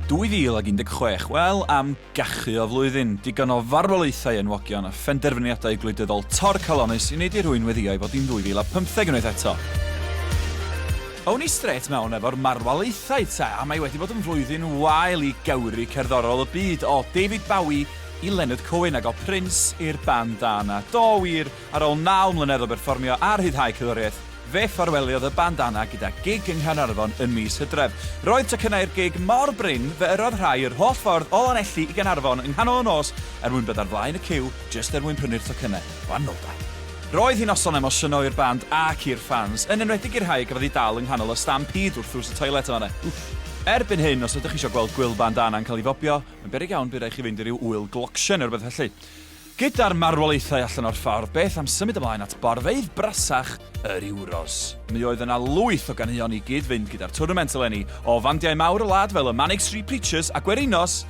2016, wel, am gachu o flwyddyn, digon o farwolaethau enwogion a phenderfyniadau gwleidyddol torcalonnus i wneud i rhywun weddïo ei fod hi'n 2015 unwaith eto. Awn ni strêt mewn efo'r marwolaethau te, a mae wedi bod yn flwyddyn wael i gewri cerddorol y byd, o David Bowie i Leonard Cohen ac o Prince i'r Bandana. Do wir, ar ôl naw mlynedd o berfformio a rhyddhau cerddoriaeth, fe ffarweliodd y Bandana gyda gig yng Nghaernarfon ym mis Hydref. Roedd tocynnau i'r gig mor brin, fe yrrodd rhai yr holl ffordd o Lanelli i Gaernarfon yng nghanol y nos er mwyn bod ar flaen y ciw jyst er mwyn prynu'r tocynnau. Wahanol da. Roedd hi'n noson emosiynol i'r band ac i'r ffans, yn enwedig i'r rhai a gafodd eu dal yng nghanol y stampede wrth ddrws y toilet yn fan'na. Wff. Erbyn hyn, os ydych chi eisiau gweld gŵyl Bandana yn cael ei fobio, mae'n beryg iawn bydd raid chi fynd i ryw ŵyl glocsian neu rywbeth felly. Gyda'r marwolaethau allan o'r ffordd, beth am symud ymlaen at borfeydd brasach yr Euros? Mi oedd yna lwyth o ganeuon i gyd-fynd gyda'r twrnament eleni, o fandiau mawr y wlad fel y Manic Street Preachers a Gwerinos,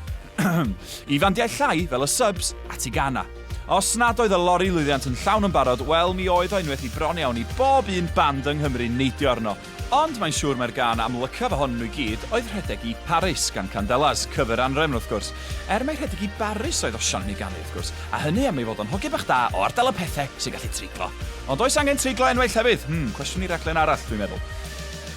i fandiau llai fel y Subs a Tigana. Os nad oedd y lori lwyddiant yn llawn yn barod, wel mi oedd o unwaith i bron iawn i bob un band yng Nghymru neidio arno. Ond mae'n siŵr mai'r gân amlycaf ohonyn nhw i gyd oedd Rhedeg i Paris gan Candelas, cyfer anhrefn wrth gwrs. Er mai Rhedeg i Baris oedd Osian yn ei ganu wrth gwrs, a hynny am ei fod o'n hogyn bach da o ardal y pethe sy'n gallu treiglo. Ond oes angen treiglo enwau llefydd? Hmm, cwestiwn i raglen arall dwi'n meddwl.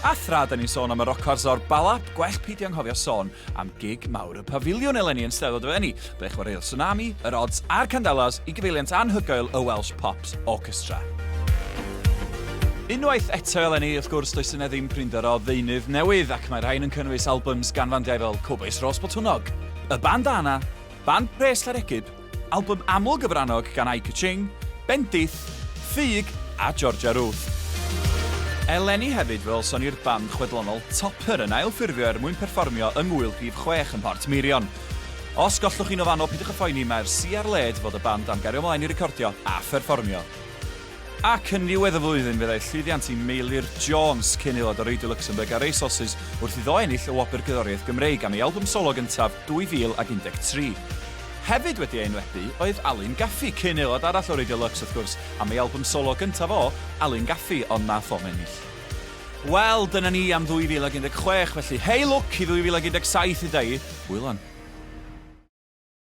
A thra 'da ni'n sôn am y rocars o'r Bala, gwell peidio anghofio sôn am gig mawr y Pafiliwn eleni yn Steddfod y Fenni, ble chwaraeodd Swnami, yr Odds a'r Candelas i gyfeiliant anhygoel y Welsh Pops Orchestra. Unwaith eto eleni, wrth gwrs, does yna ddim prinder o ddeunydd newydd, ac mae rhain yn cynnwys albums gan fandiau fel Cowbois Rhos Botwnnog, Y Bandana, Band Pres Llareggub, Albym aml gyfrannog gan I Ka-Ching, Bendith, Ffug a Georgia Ruth. Eleni hefyd fe welson ni'r band chwedlonol Topper yn ail-ffurfio er mwyn perfformio yng Ngŵyl Rhif 6 ym Mhort Meirion. Os gollwch chi'n ofannol peidiwch â phoeni mae'r si ar led fod y band am gario mlaen i recordio a pherfformio. Ac yn niwedd y flwyddyn fe ddaeth llwyddiant i Meilir Jones, cyn aelod o Radio Luxembourg a Racehorses, wrth iddo ennill y Wobr Gerddoriaeth Gymreig am ei albwm solo gyntaf 2013. Hefyd wedi ei enwebu oedd Alun Gaffey, cyn aelod arall o Radio Lux wrth gwrs, am ei albwm solo gyntaf o, Alun Gaffey, ond nath o'm ennill. Wel, dyna ni am 2016, felly hei lwc i 2017 ydda i. Hwyl wan.